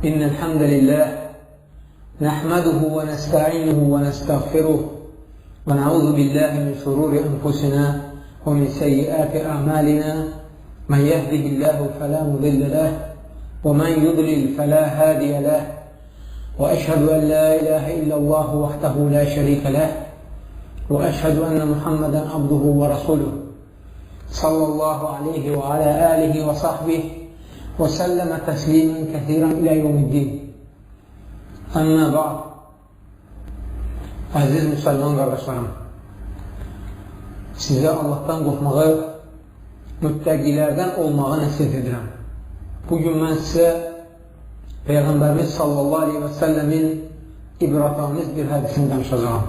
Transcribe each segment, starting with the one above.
إن الحمد لله نحمده ونستعينه ونستغفره ونعوذ بالله من شرور أنفسنا ومن سيئات أعمالنا من يهده الله فلا مضل له ومن يضلل فلا هادي له وأشهد أن لا إله إلا الله وحده لا شريك له وأشهد أن محمدا عبده ورسوله صلى الله عليه وعلى آله وصحبه وسلم تسليما كثيرا إلى يوم الدين. أما بعد. Əziz müsəlman qardaşlarım, sizə Allahdan qorxmağı, müttəqilərdən olmağı nəsihət edirəm. Bugün mən sizə Peyğəmbərimiz sallallahu aleyhi və səlləmin ibrətamiz bir hədisini danışacağam.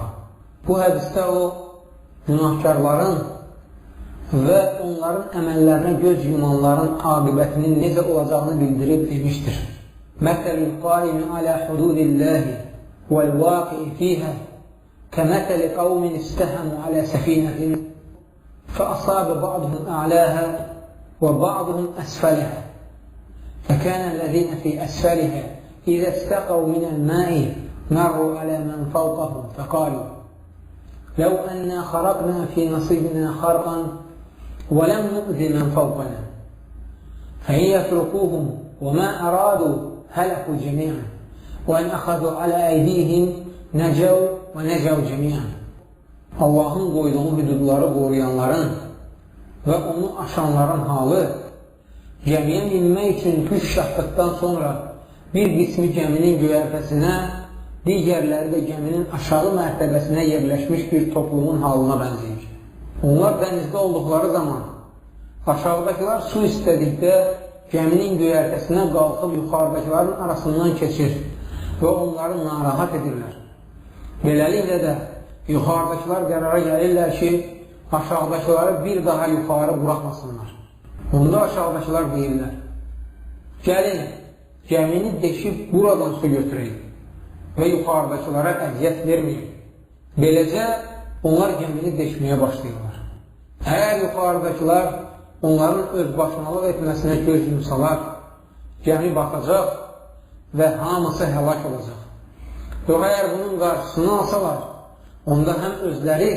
Bu hədisdə o, günahkarların və onların əməllərinə göz yumanların aqibətinin necə olacağını bildirib demişdir. Mətəlül qaimi alə hududillahi vəl-vaqi'i fiyhə kəmətəli qavmin istəhəmu alə səfinətin fəasabə ba'duhum a'ləhə və ba'duhum əsfələhə فكان الذين في أسفلها إذا استقوا من الماء مروا على من فوقهم فقالوا لو أنا خرقنا في نصيبنا خرقا ولم نؤذ من فوقنا فإن يتركوهم وما أرادوا هلكوا جميعا وإن أخذوا على أيديهم نجوا ونجوا جميعا. Allahın qoyduğu hüdudları qoruyanların və onu aşanların halı gəmiyə minmək üçün güc çatdıqdan sonra bir qismi gəminin göyərtəsinə, digərləri də gəminin aşağı mərtəbəsinə yerləşmiş bir toplumun halına bənzəyir. Onlar dənizdə olduqları zaman aşağıdakılar su istədikdə gəminin göyərtəsinə qalxıb yuxarıdakıların arasından keçir və onları narahat edirlər. Beləliklə də yuxarıdakılar qərara gəlirlər ki, aşağıdakıları bir daha yuxarı buraxmasınlar. Onda aşağıdakılar deyirlər, gəlin, gəmini deşib buradan su götürək və yuxarıdakılara əziyyət verməyin. Beləcə, onlar gəmini deşməyə başlayırlar. Əgər yuxarıdakılar onların özbaşınalıq etməsinə göz yumsalar, gəmi batacaq və hamısı həlak olacaq. Yox, əgər bunun qarşısını alsalar, onda həm özləri,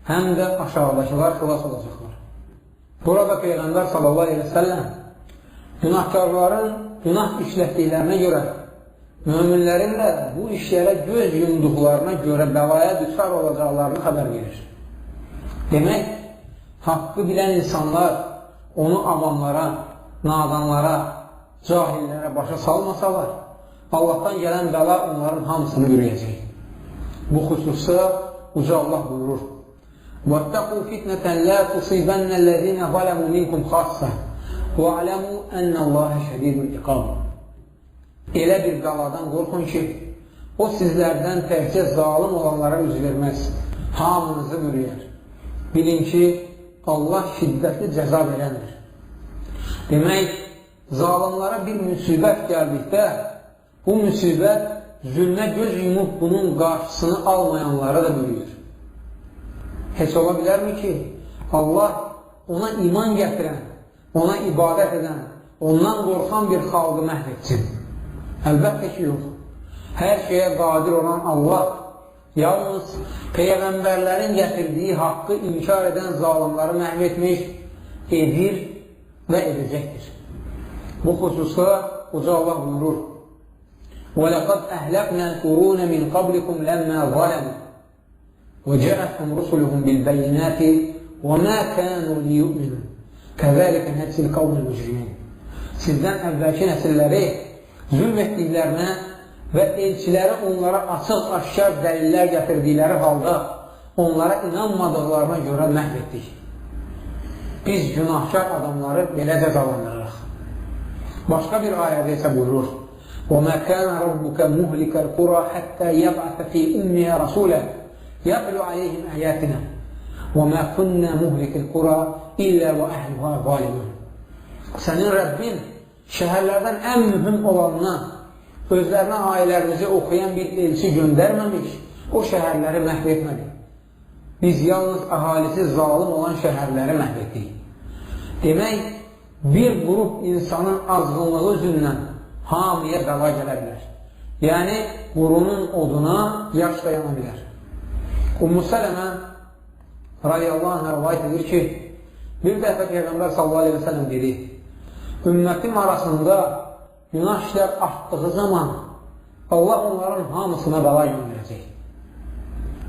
həm də aşağıdakılar xilas olacaqlar. Burada Peyğəmbər sallallahu aleyhi və səlləm günahkarların günah işlətdiklərinə görə, möminlərin də bu işlərə göz yumduqlarına görə bəlaya düçar olacaqlarını xəbər verir. Demək, haqqı bilən insanlar onu avamlara, nadanlara, cahillərə başa salmasalar, Allahdan gələn bəla onların hamısını bürüyəcək. Bu xüsusda Uca Allah buyurur: وَاتَّقُوا فِتْنَةً لَا تُصِيبَنَّ الَّذِينَ ظَلَمُوا مِنْكُمْ خَاصَّةً وَاعْلَمُوا أَنَّ اللّٰهَ شَدِيدُ الْعِقَابِ. Elə bir bəladan qorxun ki, o sizlərdən təkcə zalim olanlara üz verməz, hamınızı bürüyər. Bilin ki, Allah şiddətli cəza verəndir. Demək, zalimlara bir müsibət gəldikdə, bu müsibət zülmə göz yumub bunun qarşısını almayanlara da bürüyür. Heç ola bilərmi ki, Allah ona iman gətirən, ona ibadət edən, ondan qorxan bir xalqı məhv etsin? Əlbəttə ki, yox. Hər şeyə qadir olan Allah yalnız peyğəmbərlərin gətirdiyi haqqı inkar edən zalimları məhv etmiş, edir və edəcəkdir. Bu xüsusda Uca Allah buyurur: وَلَقَدْ أَهْلَكْنَا الْقُرُونَ مِنْ قَبْلِكُمْ لَمَّا ظَلَمُوا وَجَاءَتْهُمْ رُسُلُهُمْ بِالْبَيِّنَاتِ وَمَا كَانُوا لِيُؤْمِنُوا كَذَٰلِكَ نَجْزِي الْقَوْمَ الْمُجْرِمِينَ. Sizdən əvvəlki nəsilləri zülm etdiklərinə və elçiləri onlara açıq-aşkar dəlillər gətirdikləri halda onlara inanmadıqlarına görə məhv etdik. Biz günahkar adamları belə cəzalandırırıq. Başqa bir ayədə isə buyurur: وَمَا كَانَ رَبُّكَ مُهْلِكَ الْقُرَى حَتَّى يَبْعَثَ فِي أُمِّهَا رَسُولًا يَتْلُو عَلَيْهِمْ آيَاتِنَا وَمَا كُنَّا مُهْلِكِ الْقُرَى إِلَّا وَأَهْلُهَا ظَالِمُونَ. Sənin Rəbbin şəhərlərdən ən mühüm olanına, özlərinə ayələrimizi oxuyan bir elçi göndərməmiş, o şəhərləri məhv etmədi. Biz yalnız əhalisi zalim olan şəhərləri məhv etdik. Demək, bir qrup insanın azğınlığı üzündən hamıya bəla gələ bilər. Yəni, qurunun oduna yaş da yana bilər. Ummu Sələmə radiyallahu anhə rivayət edir ki, bir dəfə Peyğəmbər sallallahu aleyhi və səlləm dedi, ümmətim arasında günah işlər artdığı zaman Allah onların hamısına bəla göndərəcək.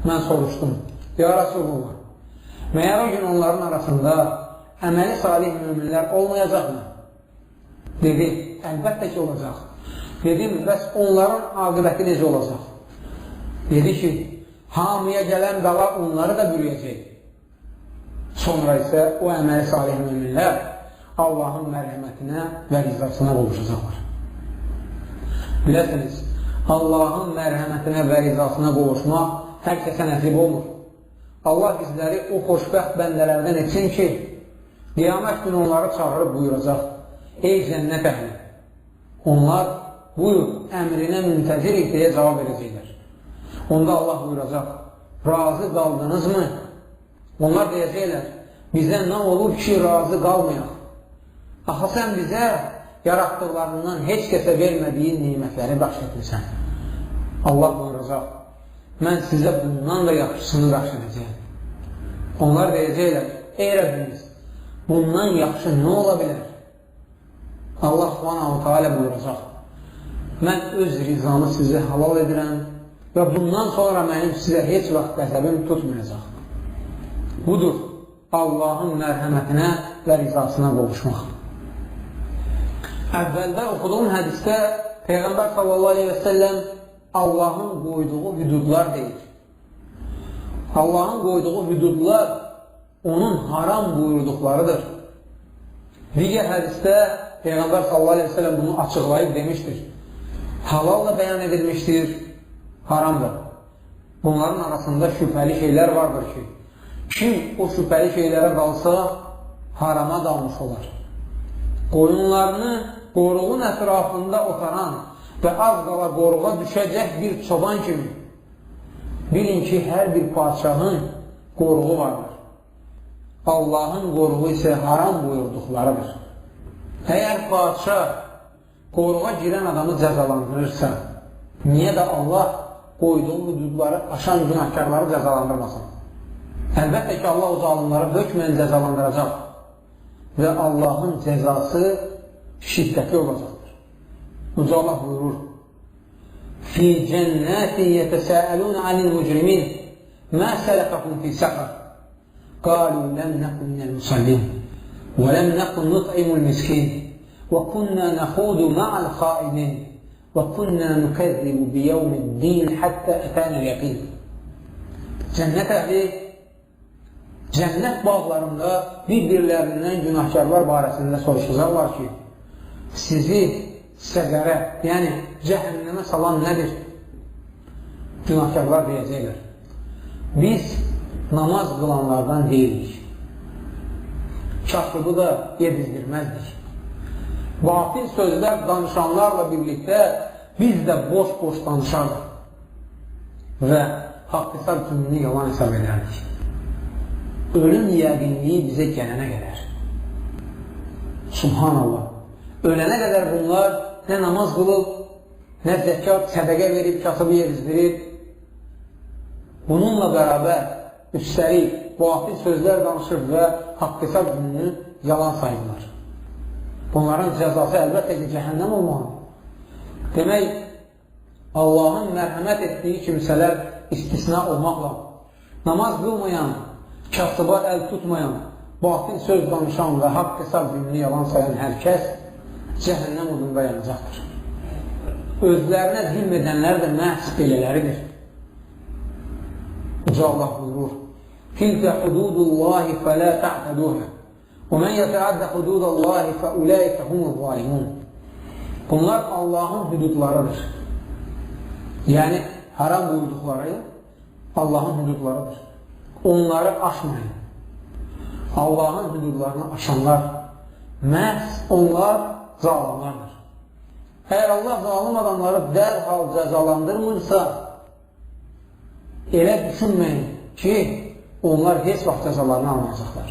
Mən soruşdum, ya Rasulullah, məyər o gün onların arasında əməli salih müminlər olmayacaqmı? Dedi, əlbəttə ki, olacaq. Dedim, bəs onların aqibəti necə olacaq? Dedi ki, hamıya gələn bəla onları da bürüyəcək. Sonra isə o əməli salih müminlər Allahın mərhəmətinə və rizasına qovuşacaqlar. Biləsiniz, Allahın mərhəmətinə və rizasına qovuşmaq hər kəsə nəsib olmur. Allah bizləri o xoşbəxt bəndələrdən etsin ki, qiyamət günü onları çağırıb buyuracaq, ey cənnət əhli! Onlar, buyur, əmrinə müntəzirik deyə cavab verəcəklər. Onda Allah buyuracaq, razı qaldınızmı? Onlar deyəcəklər, bizə nə olub ki, razı qalmayaq? Axı sən bizə yaratdıqlarından heç kəsə vermədiyin nimətləri bəxş etmirsən. Allah buyuracaq, mən sizə bundan da yaxşısını bəxş edəcəyəm. Onlar deyəcəklər, ey Rəbbimiz, bundan yaxşı nə ola bilər? Allah Subhanahu Teala buyuracaq, mən öz rizamı sizə halal edirəm və bundan sonra mənim sizə heç vaxt qəzəbim tutmayacaq. Budur Allahın mərhəmətinə və rizasına qovuşmaq. Əvvəldə oxuduğum hədisdə Peyğəmbər sallallahu aleyhi və səlləm Allahın qoyduğu hüdudlar deyir. Allahın qoyduğu hüdudlar onun haram buyurduqlarıdır. Digər hədisdə Peyğəmbər sallallahu aleyhi və səlləm bunu açıqlayıb demişdir. Halal da bəyan edilmişdir, haram da. Bunların arasında şübhəli şeylər vardır ki, kim o şübhəli şeylərə qalsa, harama dalmış olar. Qoyunlarını qoruğun ətrafında otaran və az qala qoruğa düşəcək bir çoban kimi, bilin ki, hər bir padşahın qoruğu vardır. Allahın qoruğu isə haram buyurduqlarıdır. Əgər padşah qoruğa girən adamı cəzalandırırsa, niyə də Allah qoyduğu hüdudları aşan günahkarları cəzalandırmasın? Əlbəttə ki, Allah o zalimları hökmən cəzalandıracaq və Allahın cəzası şiddətli olacaqdır. Uca Allah buyurur, Fī cənnətin yətəsəəlun anil mücrimin mə sələfəkum fī səqər qalū ləm nəkum minəl musallin və ləm nəkum nut'imul miskin və kunnə nəxudu ma'al xaidin və kunnə nükəzzibu biyevmiddin həttə ətənəl yəqin. Cənnət əhli cənnət bağlarında bir-birlərindən günahkarlar barəsində soruşacaqlar ki, sizi səqərə, yəni cəhənnəmə salan nədir? Günahkarlar deyəcəklər, biz namaz qılanlardan deyilik, kasıbı da yedizdirməzdik. Batil sözlər danışanlarla birlikdə biz də boş-boş danışardıq və haqq hesab gününü yalan hesab edərdik. Ölüm yəqinliyi bizə gələnə qədər. Subhanallah. Ölənə qədər bunlar nə namaz qılıb, nə zəkat, sədəqə verib, kasıbı yedizdirib. Bununla bərabər üstəlik batil sözlər danışır və haqq hesab gününü yalan sayırlar. Bunların cəzası əlbəttə ki, cəhənnəm olmalıdır. Demək, Allahın mərhəmət etdiyi kimsələr istisna olmaqla, namaz qılmayan, kasıba əl tutmayan, batil söz danışan və haqq hesab gününü yalan sayan hər kəs cəhənnəm odunda yanacaqdır. Özlərinə zülm edənlər də məhz belələridir. Uca Allah buyurur, Tilkə hududullahi fələ tə'təduhə və mən yətəaddə hududallahi fəuləikə humul zalimun. Bunlar Allahın hüdudlarıdır. Yəni, haram buyurduqları Allahın hüdudlarıdır. Onları aşmayın. Allahın hüdudlarını aşanlar, məhz onlar zalimlardır. Əgər Allah zalim adamları dərhal cəzalandırmırsa, elə düşünməyin ki, onlar heç vaxt cəzalarını almayacaqlar.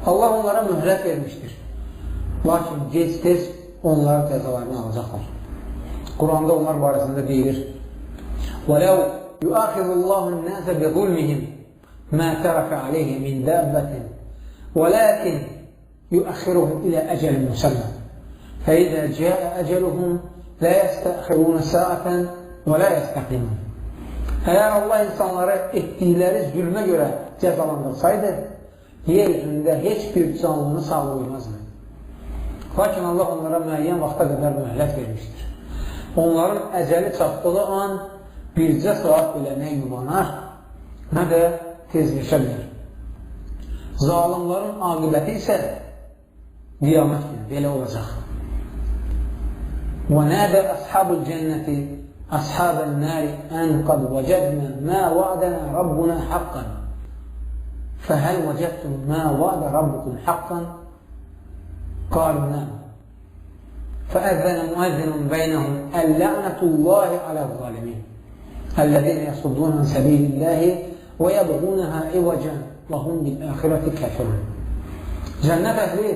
Allah onlara mühlət vermişdir. Lakin gec-tez onlar cəzalarını alacaqlar. Quranda onlar barəsində deyilir: وَلَوْ يُؤَخِذُ اللّٰهُ النَّاسَ بِظُلْمِهِمْ مَا تَرَكَ عَلَيْهِ مِنْ دَابَّةٍ وَلَكِنْ يُؤَخِّرُهُمْ إِلَى أَجَلٍ مُسَمًّى فَإِذَا جَاءَ أَجَلُهُمْ لَا يَسْتَأْخِرُونَ سَاعَةً وَلَا يَسْتَقْدِمُونَ. Əgər Allah insanları etdikləri zülmə görə cəzalandırsaydı, yer üzündə heç bir canlını sağ qoymazdı. Lakin Allah onlara müəyyən vaxta qədər mühlət vermişdir. Onların əcəli çatdığı an bircə saat belə nə yubanar, nə də tezləşə bilər. Zalimların aqibəti isə qiyamət günü belə olacaq. وَنَادَى أَصْحَابُ الْجَنَّةِ أَصْحَابَ النَّارِ أَنْ قَدْ وَجَدْنَا مَا وَعَدَنَا رَبُّنَا حَقًّا فَهَلْ وَجَدْتُمْ مَا وَعَدَ رَبُّكُمْ حَقًّا قَالُوا نَعَمْ فَأَذَّنَ مُؤَذِّنٌ بَيْنَهُمْ اللَّعْنَةُ اللّٰهِ عَلَى الظَّالِمِينَ الَّذِينَ يَصُدُّونَ عَنْ سَبِيلِ اللّٰهِ وَيَبْغُونَهَا عِوَجًا وَهُمْ بِالْآخِرَةِ كَافِرُونَ. Cənnət əhli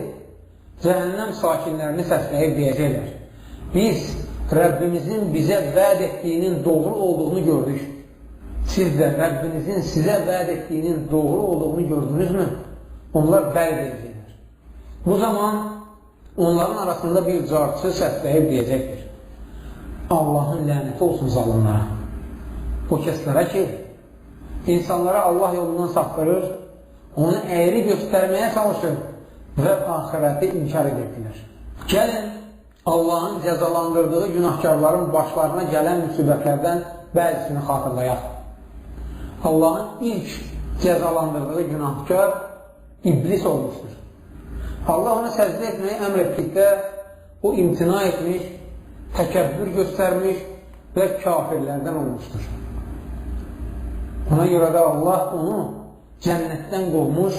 cəhənnəm sakinlərini səsləyib deyəcəklər: Biz Rəbbimizin bizə vəd etdiyinin doğru olduğunu gördük. Siz də Rəbbinizin sizə vəd etdiyinin doğru olduğunu gördünüzmü? Onlar bəli deyəcəklər. Bu zaman onların arasında bir carçı səsləyib deyəcəkdir: Allahın lənəti olsun zalimlara. O kəslərə ki, insanlara Allah yolundan saptırır, onu əyri göstərməyə çalışır və axirəti inkar edirdilər. Gəlin, Allahın cəzalandırdığı günahkarların başlarına gələn müsibətlərdən bəzisini xatırlayaq. Allahın ilk cəzalandırdığı günahkar iblis olmuşdur. Allah ona səcdə etməyi əmr etdikdə o imtina etmiş, təkəbbür göstərmiş və kafirlərdən olmuşdur. Ona görə də Allah onu cənnətdən qovmuş,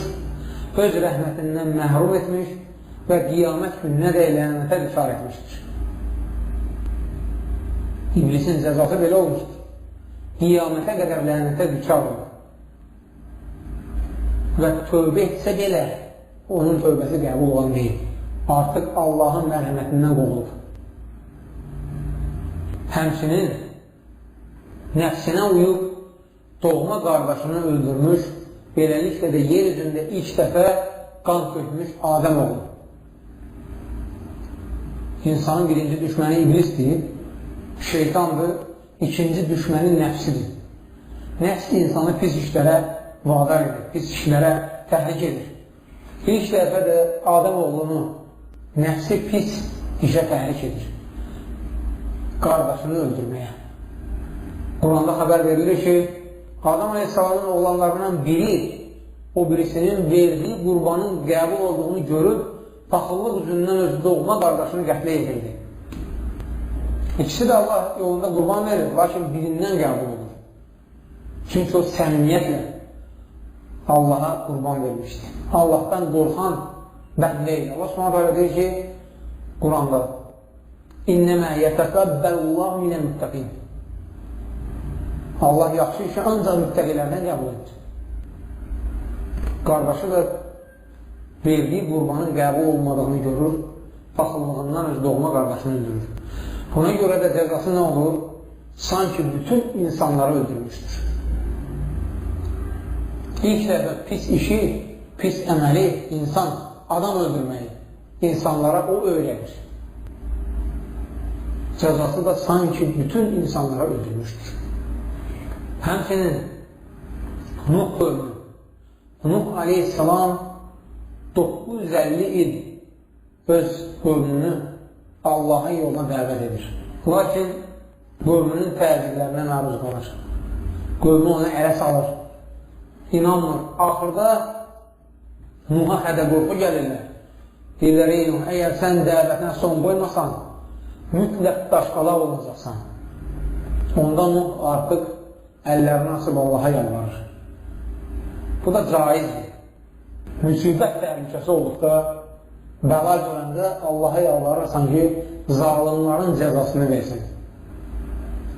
öz rəhmətindən məhrum etmiş və qiyamət gününə də lənətə düçar etmişdir. İblisin cəzası belə olmuşdur. Qiyamətə qədər lənətə düçar olur. Və tövbə etsə belə, onun tövbəsi qəbul olan deyil. Artıq Allahın mərhəmətindən qovulub. Həmçinin nəfsinə uyub, doğma qardaşını öldürmüş, beləliklə də yer üzündə ilk dəfə qan tökmüş Adəm oğlu. İnsanın birinci düşməni iblisdir, şeytandır, ikinci düşməni nəfsidir. Nəfs insanı pis işlərə vadar edir, pis işlərə təhrik edir. İlk dəfə də Adəm oğlunu nəfsi pis işə təhrik edir, qardaşını öldürməyə. Quranda xəbər verilir ki, Adəm Aleyhisselamın oğlanlarından biri o birisinin verdiyi qurbanın qəbul olduğunu görüb, paxıllıq üzündən öz doğma qardaşını qətlə yetirdi. İkisi də Allah yolunda qurban verir, lakin birindən qəbul olur. Çünki o səmimiyyətlə Allaha qurban vermişdi. Allahdan qorxan bəndə idi. Allah Subhanahu taala deyir ki, Quranda: İnnəmə yətəqəbbəlullahu minəl-müttəqin. Allah yaxşı işi ancaq müttəqilərdən qəbul edir. Qardaşı da verdiyi qurbanın qəbul olmadığını görür, paxıllığından öz doğma qardaşını öldürür. Buna görə də cəzası nə olur? Sanki bütün insanları öldürmüşdür. İlk dəfə pis işi, pis əməli insan, adam öldürməyi insanlara o öyrədir. Cəzası da sanki bütün insanlara öldürmüşdür. Həmçinin Nuh qövmü, Nuh aleyhissalam 950 il öz qövmünü Allahın yoluna dəvət edir. Lakin qövmünün təzyiqlərinə məruz qalır. Qövmü onu ələ salır, inanmır. Axırda Nuha hədə qorxu gəlirlər. Deyirlər, ey Nuh, əgər sən dəvətinə son qoymasan, mütləq daşqalaq olacaqsan. Onda Nuh artıq əllərini açıb Allaha yalvarır. Bu da caizdir. Müsibət təhlükəsi olduqda, bəla görəndə Allaha yalvarırsan ki, zalimların cəzasını versin.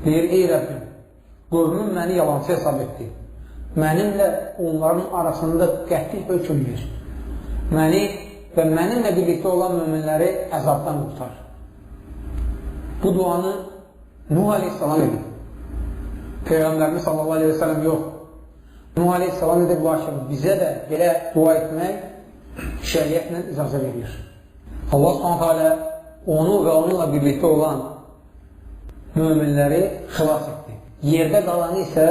Deyir, ey Rəbbim, qövmüm məni yalancı hesab etdi. Mənimlə onların arasında qəti hökm ver. Məni və mənimlə birlikdə olan möminləri əzabdan qurtar. Bu duanı Nuh aleyhissalam edib. Peyğəmbərimiz sallallahu aleyhi və səlləm yox. Nuh aleyhissalam edib, lakin bizə də belə dua etmək şəriətlə icazə verilir. Allah subhanahu teala onu və onunla birlikdə olan möminləri xilas etdi. Yerdə qalanı isə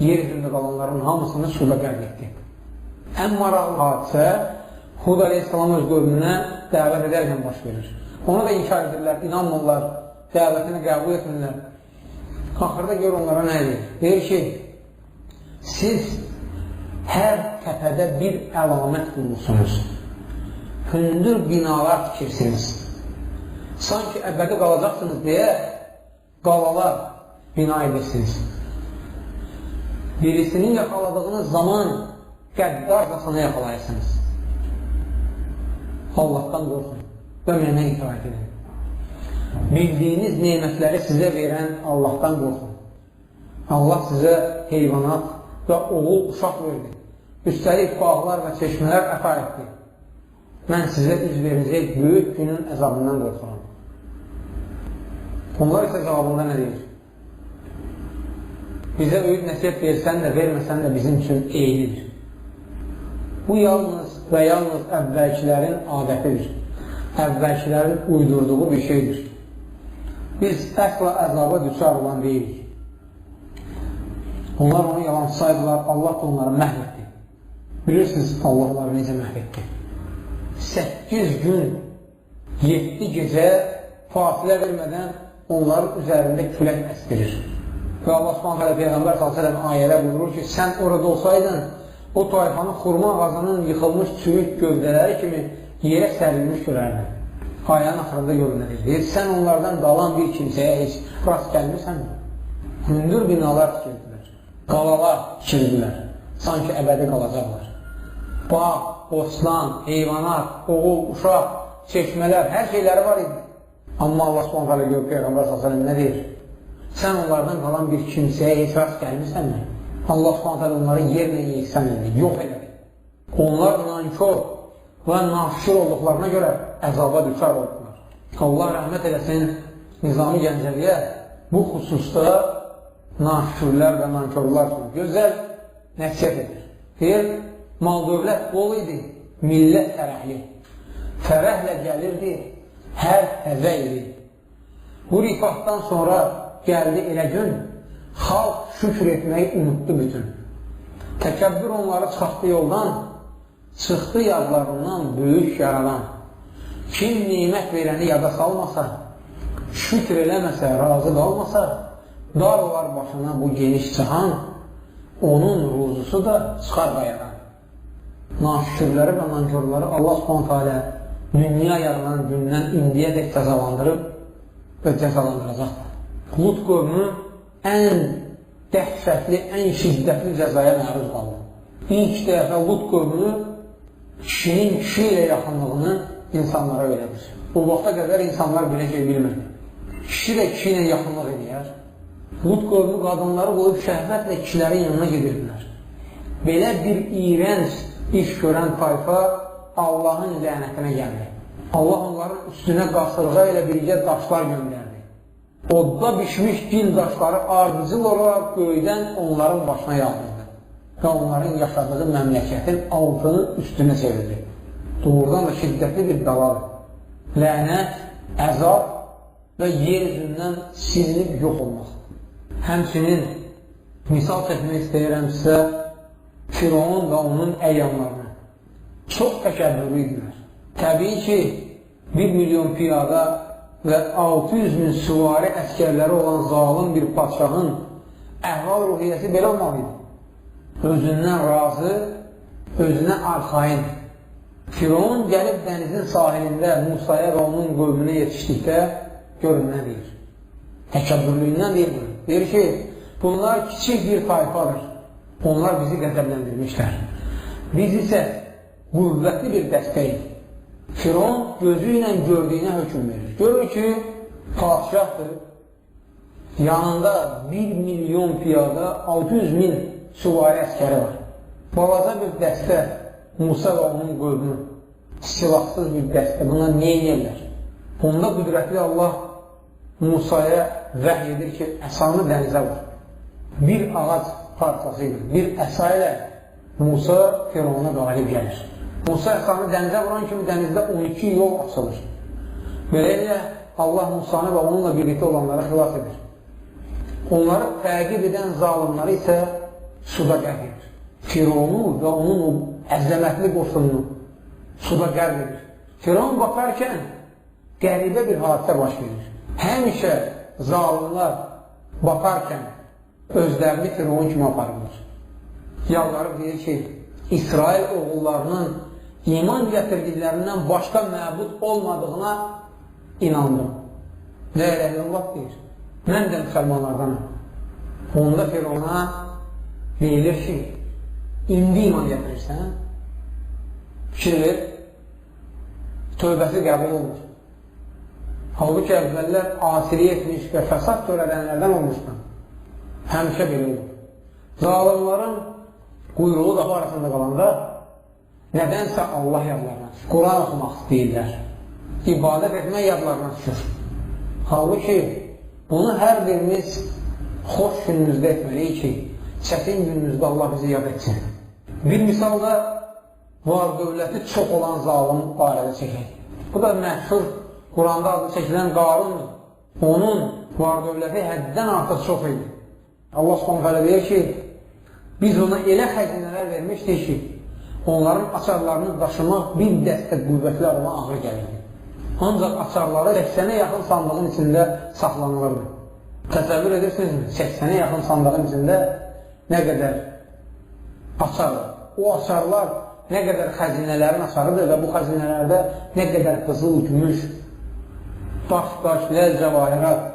yer üzündə qalanların hamısını suda qərq etdi. Ən maraqlı hadisə Hud aleyhissalam öz qövmünə dəvət edərkən baş verir. Onu da inkar edirlər, inanmırlar, dəvətini qəbul etmirlər. Axırda gör onlara nə edir? Deyir ki, siz hər təpədə bir əlamət qurmuşsunuz. Hündür binalar tikirsiniz. Sanki əbədi qalacaqsınız deyə qalalar bina edirsiniz. Birisini yaxaladığınız zaman qəddarcasına yaxalayırsınız. Allahdan qorxun və mənə itaət edin. Bildiyiniz nemətləri sizə verən Allahdan qorxun. Allah sizə heyvanat və oğul, uşaq verdi. Üstəlik bağlar və çeşmələr əta etdi. Mən sizə üz verəcək böyük günün əzabından qorxuram. Onlar isə cavabında nə deyir? Bizə öyüd nəsihət versən də, verməsən də bizim üçün eynidir. Bu yalnız və yalnız əvvəlkilərin adətidir. Əvvəlkilərin uydurduğu bir şeydir. Biz əsla əzaba düçar olan deyilik. Onlar onu yalan saydılar, Allah da onları məhv etdi. Bilirsiniz, Allah onları necə məhv etdi? 8 gün, 7 gecə fasilə vermədən onların üzərində külək əstirir. Və Allah subhanahu teala Peyğəmbər sallallahu əleyhi və səlləm ayədə buyurur ki, sən orada olsaydın, o tayfanın xurma ağacının yıxılmış çürük gövdələri kimi yerə sərilmiş görərdin. Ayənin axırında görünür. Deyir, sən onlardan qalan bir kimsəyə heç rast gəlmirsənmi? Hündür binalar tikirdilər, qalalar tikirdilər, sanki əbədi qalacaqlar. Bağ, bostan, heyvanat, oğul, uşaq, çeşmələr, hər şeyləri var idi. Amma Allah subhanahu teala görür, Peyğəmbər sallallahu əleyhi və səlləm nə deyir? Sən onlardan qalan bir kimsəyə heç rast gəlmirsənmi? Allah subhanahu teala onları yerlə yeksan elədi, yox elədi. Onlar nankor və naşükür olduqlarına görə əzaba düçar oldular. Allah rəhmət eləsin Nizami Gəncəviyə bu xüsusda naşükürlər və nankorlar üçün gözəl nəsihət edir. Deyir, mal dövlət bol idi, millət fərəhli. Fərəhlə gəlirdi, hər təzə idi. Bu rifahdan sonra gəldi elə gün, xalq şükür etməyi unutdu bütün. Təkəbbür onları çıxartdı yoldan, çıxdı yadlarından böyük yaradan. Kim nimət verəni yada salmasa, şükür eləməsə, razı qalmasa, dar olar başına bu geniş cahan, onun ruzusu da çıxar qayadan. Naşükürləri və nankörləri Allah subhanahu teala dünya yaranan gündən indiyədək cəzalandırıb və cəzalandıracaqdır. Lut qövmü ən dəhşətli, ən şiddətli cəzaya məruz qaldı. İlk dəfə Lut qövmü kişinin kişi ilə yaxınlığını insanlara öyrədir. O vaxta qədər insanlar belə şey bilmirdi. Kişi də kişi ilə yaxınlıq eləyər. Lut qövmü qadınları qoyub şəhvətlə kişilərin yanına gedirdilər. Belə bir iyrənc iş görən tayfa Allahın lənətinə gəldi. Allah onların üstünə qasırğa ilə birgə daşlar göndərdi. Odda bişmiş gil daşları ardıcıl olaraq göydən onların başına yağdırdı və onların yaşadığı məmləkətin altını üstünə çevirdi. Doğrudan da şiddətli bir bəladır. Lənət, əzab və yer üzündən silinib yox olmaq. Həmçinin misal çəkmək istəyirəm sizə Firavun və onun əyanlarını. Çox təkəbbürlü idilər. Təbii ki, 1 milyon piyada və 600 min süvari əskərləri olan zalım bir padşahın əhval-ruhiyyəsi belə olmalı idi. Özündən razı, özünə arxain. Firavun gəlib dənizin sahilində Musaya və onun qövmünə yetişdikdə görün nə deyir? Təkəbbürlüyündən deyir bunu. Deyir ki, bunlar kiçik bir tayfadır. Onlar bizi qəzəbləndirmişlər. Biz isə qüvvətli bir dəstəyik. Firavun gözü ilə gördüyünə hökm verir. Görür ki, padşahdır. Yanında 1 milyon piyada, 600 min süvari əskəri var. Balaca bir dəstə Musa və onun qövmü, silahsız bir dəstə. Buna nə edirlər? Onda qüdrətli Allah Musaya vəhy edir ki, əsanı dənizə vur. Bir ağac parçası ilə, bir əsa ilə Musa Firavuna qalib gəlir. Musa əsanı dənizə vuran kimi dənizdə 12 yol açılır. Beləliklə, Allah Musanı və onunla birlikdə olanları xilas edir. Onları təqib edən zalimları isə suda qərq edir. Firavunu və onun o əzəmətli qoşununu suda qərq edir. Firavun batarkən qəribə bir hadisə baş verir. Həmişə zalimlar batarkən özlərini Firavun kimi aparırlar. Yalvarıb deyir ki, İsrail oğullarının iman gətirdiklərindən başqa məbud olmadığına inandım. La ilahe illallah deyir. Mən də müsəlmanlardanım. Onda Firavuna deyilir ki, indi iman gətirirsən, fikir ver, tövbəsi qəbul olmur. Halbuki əvvəllər asilik etmiş və fəsad törədənlərdən olmuşdan. Həmişə belə olur. Zalimların quyruğu qapı arasında qalanda nədənsə Allah yadlarına düşür. Quran oxumaq istəyirlər. İbadət etmək yadlarına düşür. Halbuki bunu hər birimiz xoş günümüzdə etməliyik ki, çətin günümüzdə Allah bizi yad etsin. Bir misalda var dövləti çox olan zalim barədə çəkək. Bu da məşhur Quranda adı çəkilən Qarundur. Onun var dövləti həddən artıq çox idi. Allah Subhanahu taala deyir ki, biz ona elə xəzinələr vermişdik ki, onların açarlarını daşımaq bir dəstə qüvvətli adama ağır gəlirdi. Ancaq açarları 80-ə yaxın sandığın içində saxlanılırdı. Təsəvvür edirsinizmi? 80-ə yaxın sandığın içində nə qədər açar var. O açarlar nə qədər xəzinələrin açarıdır və bu xəzinələrdə nə qədər qızıl, gümüş, daş, ləl, cəvahirat,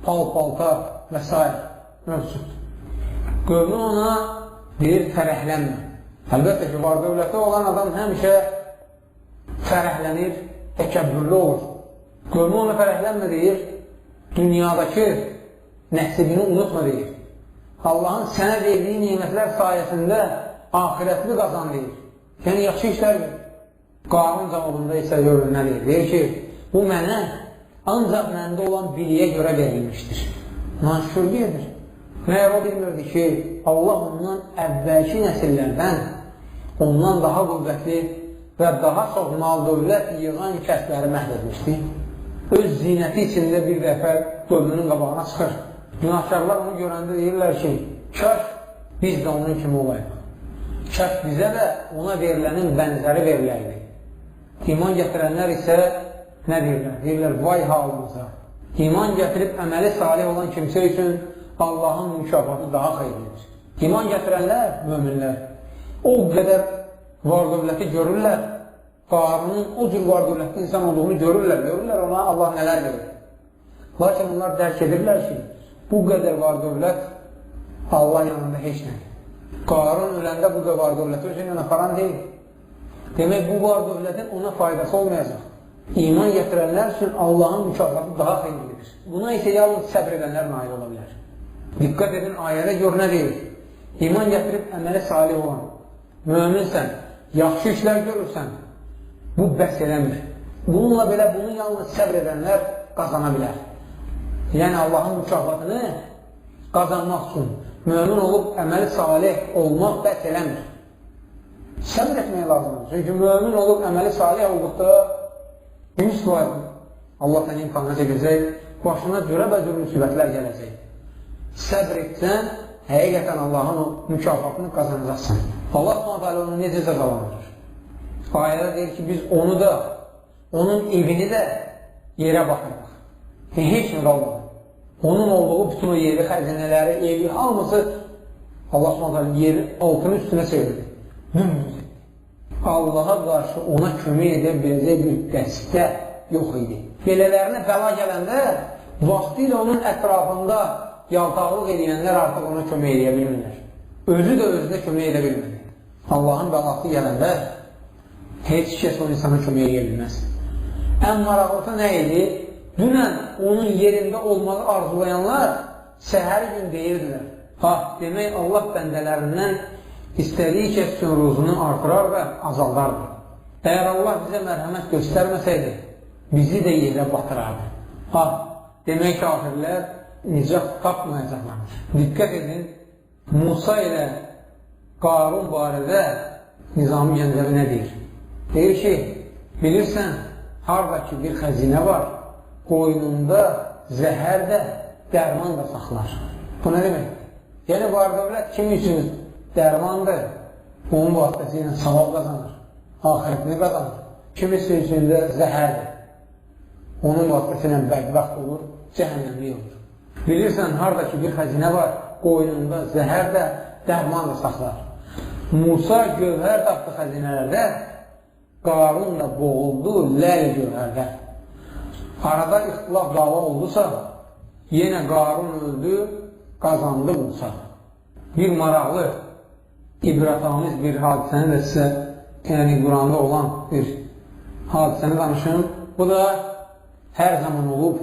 pal-palta və s. mövcuddur. Qövmü ona deyir, fərəhlənmə. Əlbəttə ki, var dövləti olan adam həmişə fərəhlənir, təkəbbürlü olur. Qövmü ona fərəhlənmə deyir, dünyadakı nəsibini unutma deyir. Allahın sənə verdiyi nimətlər sayəsində axirətini qazan deyir. Yəni, yaxşı işlər verir. Qarun cavabında isə görün nə deyir? Deyir ki, bu mənə ancaq məndə olan biliyə görə verilmişdir. Nankörlük edir. Məyər o bilmirdi ki, Allah ondan əvvəlki nəsillərdən ondan daha qüvvətli və daha çox mal dövlət yığan kəsləri məhv etmişdi. Öz zinəti içində bir dəfə qövmünün qabağına çıxır. Günahkarlar onu görəndə deyirlər ki, kaş biz də onun kimi olayıq. Kaş bizə də ona verilənin bənzəri verilərdi. İman gətirənlər isə nə deyirlər? Deyirlər, vay halımıza. İman gətirib əməli salih olan kimsə üçün Allahın mükafatı daha xeyirlidir. İman gətirənlər, möminlər, o qədər var dövləti görürlər, Qarunun o cür var dövlətli insan olduğunu görürlər, görürlər ona Allah nələr verir. Lakin onlar dərk edirlər ki, bu qədər var dövlət Allah yanında heç nədir. Qarun öləndə bu da var dövləti özünlə aparan deyil. Demək, bu var dövlətin ona faydası olmayacaq. İman gətirənlər üçün Allahın mükafatı daha xeyirlidir. Buna isə yalnız səbr edənlər nail ola bilər. Diqqət edin, ayədə gör nə deyir? İman gətirib əməli salih olan, möminsən, yaxşı işlər görürsən, bu bəs eləmir. Bununla belə bunu yalnız səbr edənlər qazana bilər. Yəni, Allahın mükafatını qazanmaq üçün mömin olub əməli salih olmaq bəs eləmir. Səbr etmək lazımdır. Çünki mömin olub əməli salih olduqda 100% Allah səni imtihana çəkəcək, başına cürəbəcür müsibətlər gələcək. Səbr etsən, həqiqətən Allahın o mükafatını qazanacaqsan. Allah Subhanahu onu necə cəzalandırır? Ayədə deyir ki, biz onu da, onun evini də yerə batırdıq. Heç nə qalmadı. Onun olduğu bütün o yeri, xəzinələri, evi, hamısı Allah Subhanahu yeri altını üstünə çevirdi. Dümdüz etdi. Allaha qarşı ona kömək edə biləcək bir dəstə yox idi. Belələrinə bəla gələndə, vaxtilə onun ətrafında yaltaqlıq edənlər artıq ona kömək edə bilmirlər. Özü də özünə kömək edə bilmir. Allahın bəlası gələndə heç kəs o insana kömək edə bilməz. Ən maraqlısı nə idi? Dünən onun yerində olmağı arzulayanlar səhər gün deyirdilər. Ha, demək Allah bəndələrindən istədiyi kəs üçün ruzunu artırar və azaldardı. Əgər Allah bizə mərhəmət göstərməsəydi, bizi də yerə batırardı. Ha, Demək kafirlər nicat tapmayacaqlar. Diqqət edin, Musa ilə Qarun barədə Nizami Gəncəvi nə deyir? Deyir ki, bilirsən, harada ki bir xəzinə var, qoynunda zəhər də, dərman da saxlar. Bu nə demək? Yəni, var dövlət kim üçün dərmandır? Onun vasitəsi ilə savab qazanır, axirətini qazanır. Kimisi üçün də zəhərdir. Onun vasitəsi ilə bədbəxt olur, cəhənnəmlik olur. Bilirsən, harada ki bir xəzinə var, qoynunda zəhər də, dərman da saxlar. Musa gövhər tapdı xəzinələrdə, Qarun da boğuldu ləl gövhərdə. Arada ixtilaf dava oldusa, yenə Qarun öldü, qazandı Musa. Bir maraqlı, ibrətamiz bir hadisəni də sizə, yəni Quranda olan bir hadisəni danışım. Bu da hər zaman olub,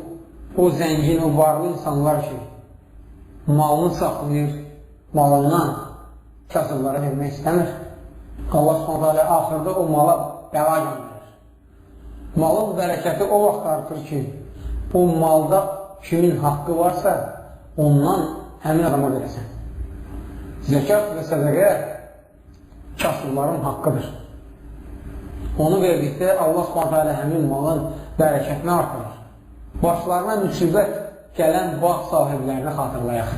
o zəngin, o varlı insanlar ki, malını saxlayır, malından kasıblara vermək istəmir. Allah s.ə.v axırda o mala bəla göndərir. Malın bərəkəti o vaxt artır ki, o malda kimin haqqı varsa, ondan həmin adama verəsən. Zəkat və sədəqə kasıbların haqqıdır. Onu verdikdə Allah s.ə.v həmin malın bərəkətini artırır. Başlarına müsibət gələn bağ sahiblərini xatırlayaq.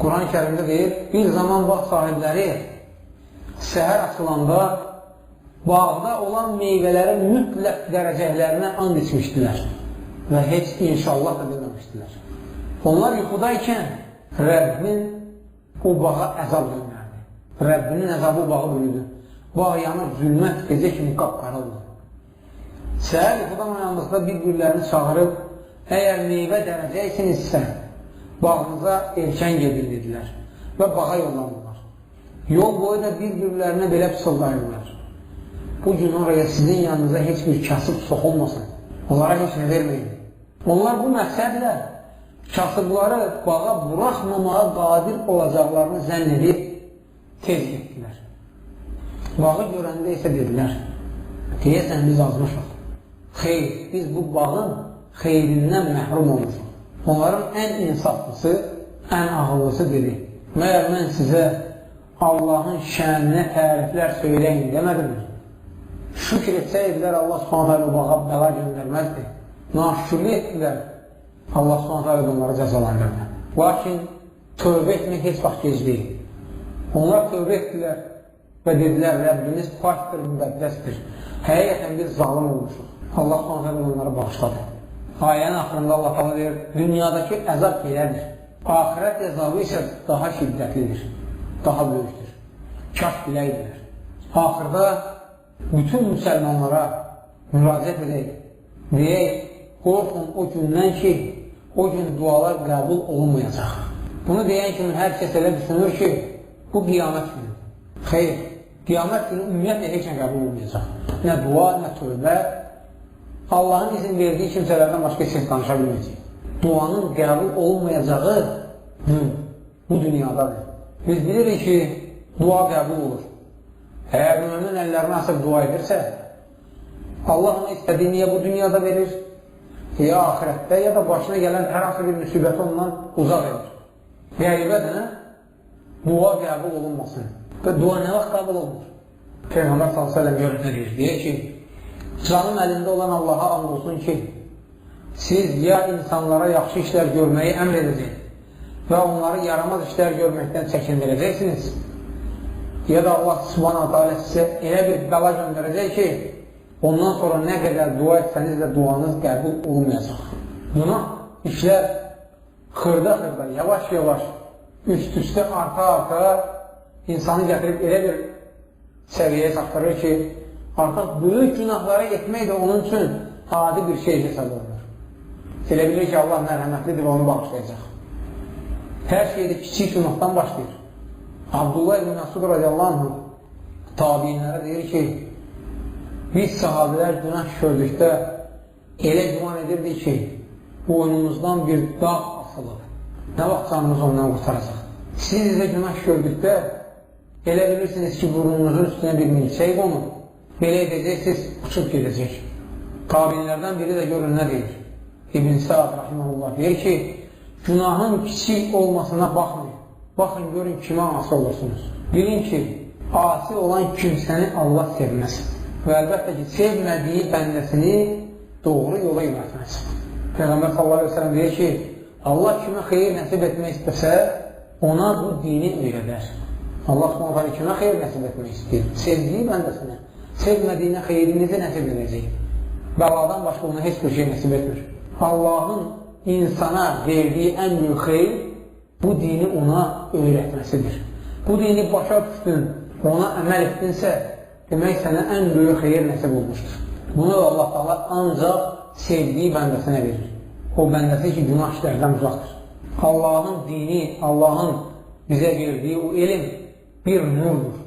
Quran-ı Kərimdə deyir, bir zaman bağ sahibləri səhər açılanda bağda olan meyvələrin mütləq dərəcəklərinə and içmişdilər və heç inşallah da deməmişdilər. Onlar yuxudaykən Rəbbin o bağa əzab göndərdi. Rəbbinin əzabı o bağı bürüdü. Bağ yanıb zülmət gecə kimi qapqara oldu. Səhər yuxudan oyandıqda bir-birlərini çağırıb, əgər meyvə dərəcəksinizsə, bağınıza erkən gedin dedilər və bağa yollandılar. Yol boyu da bir-birlərinə belə pısıldayırlar. Bu gün oraya sizin yanınıza heç bir kasıb soxulmasın. Onlara heç nə verməyin. Onlar bu məqsədlə kasıbları bağa buraxmamağa qadir olacaqlarını zənn edib tez getdilər. Bağı görəndə isə dedilər, deyəsən biz azmışıq. Xeyr, biz bu bağın xeyrindən məhrum olmuşuq. Onların ən insaflısı, ən ağıllısı dedi, məyər mən sizə Allahın şəninə təriflər söyləyin demədimmi? Şükür etsəydilər, Allah s.ə.v bağa bəla göndərməzdi. Naşükürlük etdilər, Allah s.ə.v onları cəzalandırdı. Lakin tövbə etmək heç vaxt gec deyil. Onlar tövbə etdilər və dedilər, Rəbbimiz pakdır, müqəddəsdir. Həqiqətən biz zalim olmuşuq. Allah s.ə.v onları bağışladı. Ayənin axırında Allah təala deyir, dünyadakı əzab belədir. Axirət əzabı isə daha şiddətlidir, daha böyükdür. Kaş biləydilər. Axırda bütün müsəlmanlara müraciət edək, deyək, qorxun o gündən ki, o gün dualar qəbul olunmayacaq. Bunu deyən kimi hər kəs elə düşünür ki, bu qiyamət günüdür. Xeyr, qiyamət günü ümumiyyətlə heç nə qəbul olmayacaq. Nə dua, nə tövbə. Allahın izin verdiyi kimsələrdən başqa heç kəs danışa bilməyəcək. Duanın qəbul olmayacağı gün bu dünyadadır. Biz bilirik ki, dua qəbul olur. Əgər mümin əllərini açıb dua edirsə, Allah ona istədiyini ya bu dünyada verir, ya axirətdə, ya da başına gələn hər hansı bir müsibəti ondan uzaq edir. Qəribədir, hə? Dua qəbul olunmasın. Və dua nə vaxt qəbul olunur? Peyğəmbər sallallahu əleyhi və səlləm görün nə deyir? Deyir ki, canım əlində olan Allaha and olsun ki, siz ya insanlara yaxşı işlər görməyi əmr edəcək və onları yaramaz işlər görməkdən çəkindirəcəksiniz, ya da Allah subhanahu teala sizə elə bir bəla göndərəcək ki, ondan sonra nə qədər dua etsəniz də duanız qəbul olmayacaq. Buna işlər xırda-xırda, yavaş-yavaş, üst-üstə arta-arta insanı gətirib elə bir səviyyəyə çatdırır ki, artıq böyük günahları etmək də onun üçün adi bir şey hesab olunur. Elə bilir ki, Allah mərhəmətlidir və onu bağışlayacaq. Hər şeydə kiçik günahdan başlayır. Abdullah ibn Məsud radiyallahu anh tabiinlərə deyir ki, biz sahabələr günah gördükdə elə güman edirdik ki, boynumuzdan bir dağ asılır. Nə vaxt canımız ondan qurtaracaq? Siz də günah gördükdə elə bilirsiniz ki, burnunuzun üstünə bir milçək qonur. Belə edəcəksiniz, uçub gedəcək. Tabiinlərdən biri də görün nə deyir? İbn Sa'd rahimehullah deyir ki, günahın kiçik olmasına baxmayın. Baxın, görün kimə asi olursunuz. Bilin ki, asi olan kimsəni Allah sevməz. Və əlbəttə ki, sevmədiyi bəndəsini doğru yola yönəltməz. Peyğəmbər sallallahu əleyhi və səlləm deyir ki, Allah kimə xeyir nəsib etmək istəsə, ona bu dini öyrədər. Allah subhanahu taala kimə xeyir nəsib etmək istəyir? Sevdiyi bəndəsinə, sevmədiyinə xeyri necə nəsib edəcək? Bəladan başqa ona heç bir şey nəsib etmir. Allahın insana verdiyi ən böyük xeyir bu dini ona öyrətməsidir. Bu dini başa düşdün, ona əməl etdinsə, demək sənə ən böyük xeyir nəsib olmuşdur. Bunu da Allah Teala ancaq sevdiyi bəndəsinə verir. O bəndəsi ki, günah işlərdən uzaqdır. Allahın dini, Allahın bizə verdiyi o elm bir nurdur.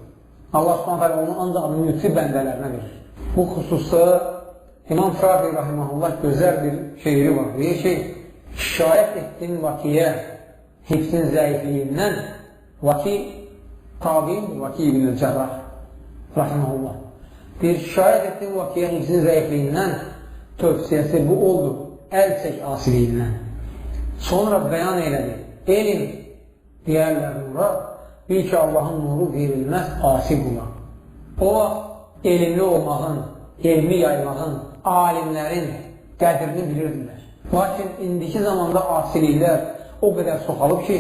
Allah Subhanahu taala onu ancaq müti bəndələrinə verir. Bu xüsusda İmam Şafii rahimehullah gözəl bir şeiri var. Deyir ki, şikayət etdin Vakiyə hifzin zəifliyindən. Vaki tabiindir, Vaki İbn-i Cərrah rahimehullah. Deyir, şikayət etdin Vakiyə hifzin zəifliyindən, tövsiyəsi bu oldu, əl çək asiliyindən. Sonra bəyan elədi, elm deyərlər nura, bil ki, Allahın nuru verilməz asi qula. O vaxt elmli olmağın, elmi yaymağın, alimlərin qədrini bilirdilər. Lakin indiki zamanda asiliklər o qədər çoxalıb ki,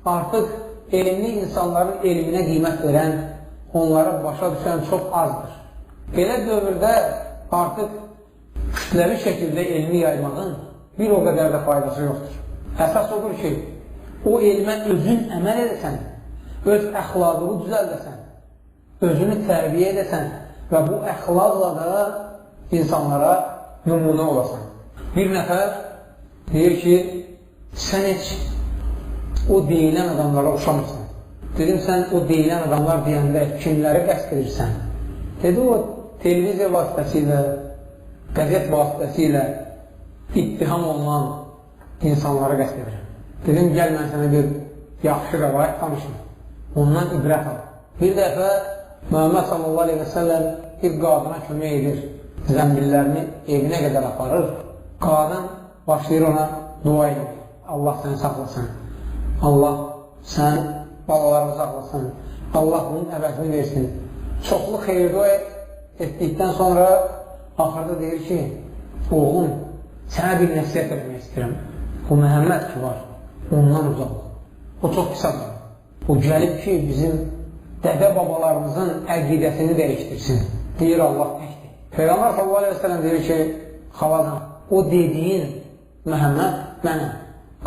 artıq elmli insanların elminə qiymət verən, onlara başa düşən çox azdır. Belə dövrdə artıq kütləvi şəkildə elmi yaymağın bir o qədər də faydası yoxdur. Əsas odur ki, o elmə özün əməl edəsən, öz əxlaqını düzəldəsən, özünü tərbiyə edəsən və bu əxlaqla da insanlara nümunə olasan. Bir nəfər deyir ki, sən heç o deyilən adamlara oxşamırsan. Dedim, sən o deyilən adamlar deyəndə kimləri qəsd edirsən? Dedi, o televiziya vasitəsilə, qəzet vasitəsilə ittiham olunan insanlara qəsd edirəm. Dedim, gəl mən sənə bir yaxşı rəvayət danışım. Ondan ibrət al. Bir dəfə Məhəmməd sallallahu aleyhi və səlləm bir qadına kömək edir. Zəmbillərini evinə qədər aparır. Qadın başlayır ona dua edir. Allah səni saxlasın. Allah sən balalarını saxlasın. Allah bunun əvəzini versin. Çoxlu xeyir dua etdikdən sonra axırda deyir ki, oğlum, sənə bir nəsihət etmək istəyirəm. O Məhəmməd ki var, ondan uzaq ol. O çox pis adam. O gəlib ki, bizim dədə babalarımızın əqidəsini dəyişdirsin. Deyir, Allah təkdir. Peyğəmbər sallallahu aleyhi ve sellem deyir ki, xalacan, o dediyin Məhəmməd mənəm.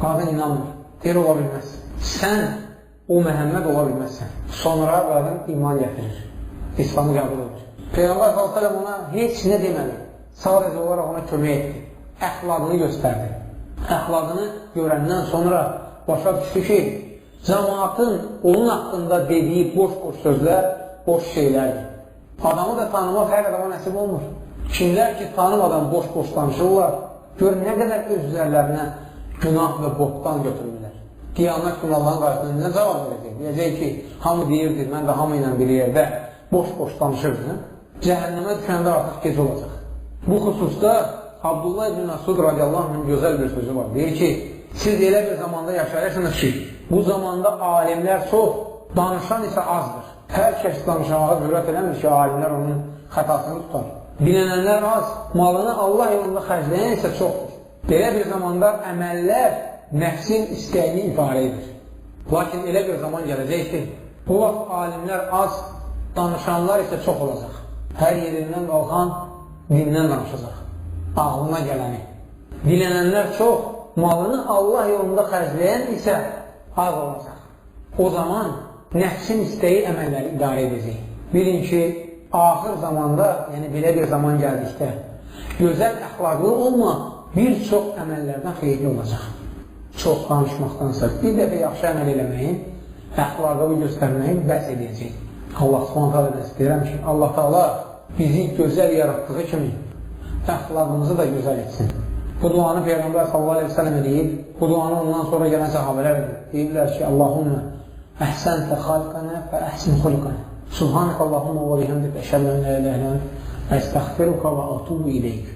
Qadın inanmır. Deyir, ola bilməz. Sən o Məhəmməd ola bilməzsən. Sonra qadın iman gətirir. İslamı qəbul edir. Peyğəmbər sallallahu aleyhi ve sellem ona heç nə demədi. Sadəcə olaraq ona kömək etdi. Əxlaqını göstərdi. Əxlaqını görəndən sonra başa düşdü ki, cəmaatın onun haqqında dediyi boş-boş sözlər, boş şeylərdir. Adamı da tanımaq hər adama nəsib olmur. Kimlər ki, tanımadan boş-boş danışırlar, gör nə qədər öz üzərlərinə günah və bohtan götürürlər. Qiyamət günü Allahın qarşısında nə cavab verəcək? Deyəcək ki, hamı deyirdi, mən də hamı ilə bir yerdə boş-boş danışırdım. Cəhənnəmə düşəndə artıq gec olacaq. Bu xüsusda Abdullah ibn Məsud radiyallahu anh'ın gözəl bir sözü var. Deyir ki, siz elə bir zamanda yaşayırsınız ki, bu zamanda alimlər çox, danışan isə azdır. Hər kəs danışmağa cürət eləmir ki, alimlər onun xətasını tutar. Dilənənlər az, malını Allah yolunda xərcləyən isə çoxdur. Belə bir zamanda əməllər nəfsin istəyini ibarə edir. Lakin elə bir zaman gələcək ki, bu vaxt alimlər az, danışanlar isə çox olacaq. Hər yerindən qalxan dindən danışacaq, ağlına gələni. Dilənənlər çox, malını Allah yolunda xərcləyən isə az olacaq. O zaman nəfsin istəyi əməlləri idarə edəcək. Bilin ki, axır zamanda, yəni belə bir zaman gəldikdə, gözəl əxlaqlı olma bir çox əməllərdən xeyirli olacaq. Çox danışmaqdansa bir dəfə yaxşı əməl eləməyin, əxlaqını göstərməyin bəs edəcək. Allah subhanahu taala istəyirəm ki, Allah Taala bizi gözəl yaratdığı kimi əxlaqımızı da gözəl etsin. Bu duanı Peyğəmbər sallallahu əleyhi və səlləm edib, bu duanı ondan sonra gələn səhabələr edib. Deyiblər ki, Allahümmə əhsəntə xalqana fə əhsin xulqana. Subhanəkə Allahümmə və bihamdik əşhədu ən la ilahe illə ente əstəğfiruka və atubu ileyk.